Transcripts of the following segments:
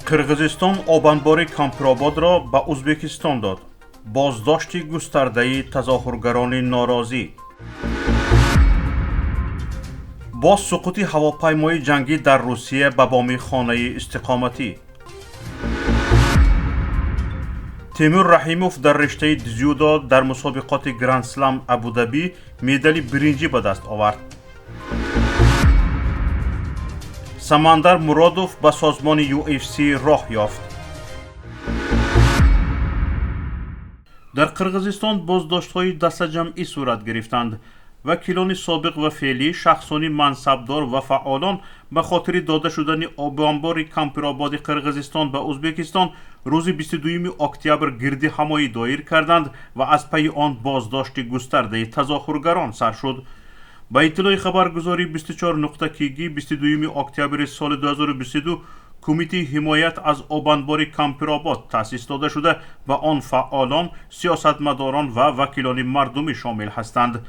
Қирғизистон обанбори Кампирободро ба Ӯзбекистон дод. Боздошти густардаи тазоҳургарони норозӣ. Боз суқути ҳавопаймои ҷангӣ дар Русия ба боми хонаи истиқоматӣ. Темур Раҳимов дар риштаи дзюдо дар мусобиқоти Гранд-слам Абудабӣ медали биринҷӣ ба даст овард. Самандар Муродов ба созмони UFC роҳ ёфт. Дар Қирғизистон боздоштҳои дастаҷамъӣ сурат гирифтанд. Вакилони собиқ ва феълӣ, шахсони мансабдор ва фаъолон ба хотири дода шудани обанбори Кампирободи Қирғизистон ба Ӯзбекистон рӯзи 22 октябр гирди ҳамоӣ доир карданд ва аз пайи он боздошти густардаи тазоҳургарон сар шуд. Ба иттилои хабаргузории 24 кг 22 октябри соли 2022 Кумитаи ҳимоят аз обанбори Кампиробод таъсис дода шуда, ба он фаъолон, сиёсатмадорон ва вакилони мардумӣ шомил ҳастанд.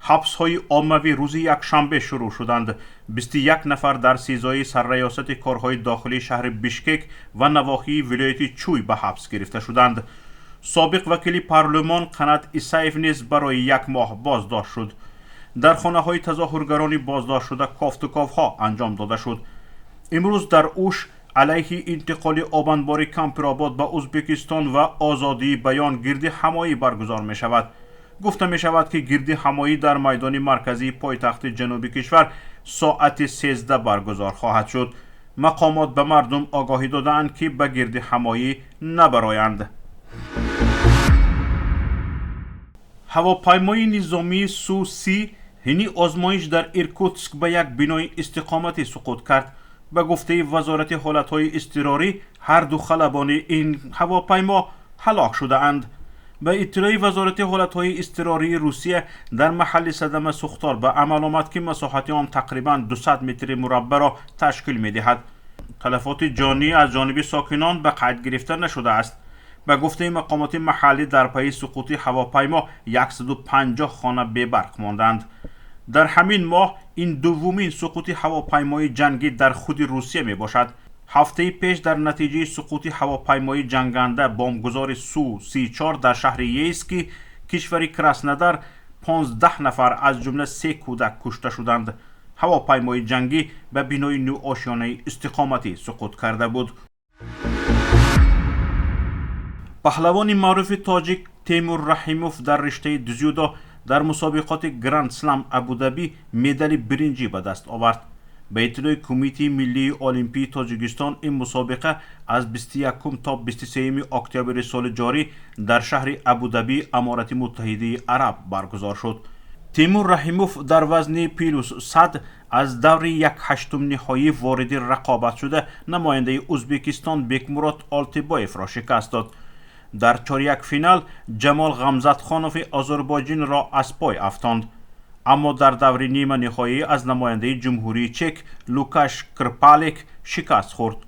Ҳабсҳои оммавӣ рӯзи якшанбе шурӯъ шуданд. 21 нафар дар СИЗОи сарраёсати корҳои дохилии шаҳри Бишкек ва навоҳии вилояти Чуй ба ҳабс гирифта шуданд. Собиқ вакили парлумон Қанат Исаев низ барои як моҳ боздошт шуд. Дар хонаҳои тазоҳургарони боздоштшуда кофтуковҳо анҷом дода шуд. Имрӯз дар Уш алайҳи интиқоли обанбори Кампиробод ба Ӯзбекистон ва озодии баён гирди ҳамоӣ баргузор мешавад. Гуфта мешавад, ки гирди ҳамоӣ дар майдони марказии пойтахти ҷануби кишвар соати 13 баргузор хоҳад шуд. Мақомот ба мардум огоҳӣ додаанд, ки ба гирди ҳамоӣ набароянд. Ҳавопаймои низомии Су-30 ҳини озмоиш дар Иркутск ба як бинои истиқоматӣ суқут кард. Ба гуфтаи Вазорати ҳолатҳои изтирорӣ, ҳар ду халабони ин ҳавопаймо ҳалок шудаанд. Ба иттилои Вазорати ҳолатҳои изтирории Русия, дар маҳалли садама сӯхтор ба амал омад, ки масоҳати он тақрибан 200 метри мураббаъро ташкил медиҳад. Талафоти ҷонӣ аз ҷониби сокинон ба қайд гирифта нашудааст. Ба гуфтаи мақомоти маҳаллӣ, дар пайи суқути ҳавопаймо 150 хона бебарқ монданд. Дар ҳамин моҳ ин дуввумин суқути ҳавопаймои ҷангӣ дар худи Русия мебошад. Ҳафтаи пеш дар натиҷаи суқути ҳавопаймои ҷанганда бомбгузори Су-34 дар шаҳри Ейски кишвари Краснодар 15 нафар, аз ҷумла се кӯдак, кушта шуданд. Ҳавопаймои ҷангӣ ба бинои нӯошёнаи истиқоматӣ суқут карда буд. Паҳлавони маъруфи тоҷик Темур Раҳимов дар риштаи дзюдо дар мусобиқоти Гранд-слам Абудабӣ медали биринҷӣ ба даст овард. Ба иттилои Кумитаи миллии олимпии Тоҷикистон, ин мусобиқа аз 21 то 23 октябри соли ҷорӣ дар шаҳри Абудабӣ, Аморати Муттаҳидаи Араб, баргузор шуд. Темур Раҳимов дар вазни плюс 100 аз даври якҳаштумниҳоӣ вориди рақобат шуда, намояндаи Ӯзбекистон Бекмурод Олтибоевро шикаст дод. Дар чорякфинал Ҷамол Ғамзатхонови озарбойҷинро аз пой афтонд, аммо дар даври ниманиҳоӣ аз намояндаи Ҷумҳурии Чек Лукаш Крпалек шикаст хӯрд.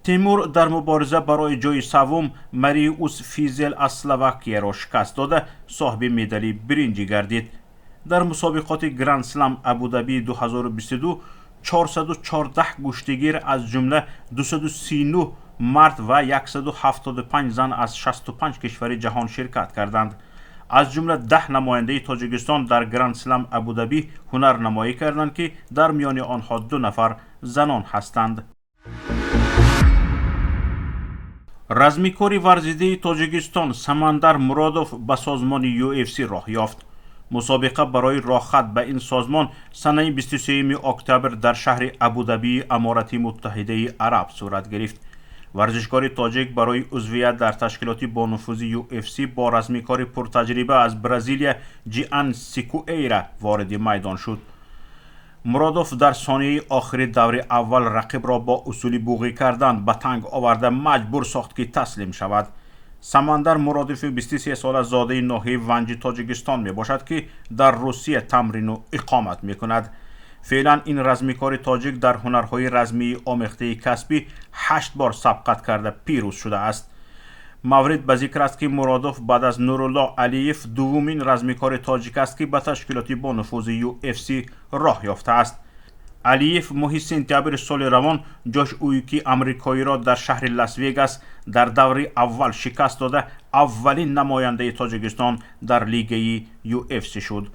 Темур дар мубориза барои ҷои саввум Мариус Физел аз Словакияро шикаст дода, соҳиби медали биринҷӣ гардид. Дар мусобиқоти Гранд-слам Абудабии 2022 414 гӯштигир, аз ҷумла 239 мард ва 175 зан, аз 65 кишвари ҷаҳон ширкат карданд. Аз ҷумла 10 намояндаи Тоҷикистон дар Гранд-слам Абудабӣ ҳунарнамоӣ карданд, ки дар миёни онҳо ду нафар занон ҳастанд. Размикори варзидаи Тоҷикистон Самандар Муродов ба созмони UFC роҳ ёфт. Мусобиқа барои роҳхат ба ин созмон санаи 23 октябр дар шаҳри Абудабии Аморати Муттаҳидаи Араб сурат гирифт. Варзишкори тоҷик барои узвият дар ташкилоти бонуфузи UFC бо размикори пуртаҷриба аз Бразилия Ҷиан Сикуэйра вориди майдон шуд. Муродов дар сонияи охири даври аввал рақибро бо усули буғӣ кардан ба танг оварда, маҷбур сохт, ки таслим шавад. Самандар Муродови 23 сола зодаи ноҳияи Ванҷи Тоҷикистон мебошад, ки дар Русия тамрину иқомат мекунад. Феълан ин размикори тоҷик дар ҳунарҳои размии омехтаи касбӣ ҳашт бор сабқат карда, пирӯз шудааст. Маврид ба зикр аст, ки Муродов баъд аз Нурулло Алиев дуввумин размикори тоҷик аст, ки ба ташкилоти бонуфузи UFC роҳ ёфтааст. Алиев моҳи сентябри соли равон Ҷош Уики амрикоиро дар шаҳри Лас-Вегас дар даври аввал шикаст дода, аввалин намояндаи Тоҷикистон дар лигаи UFC шуд.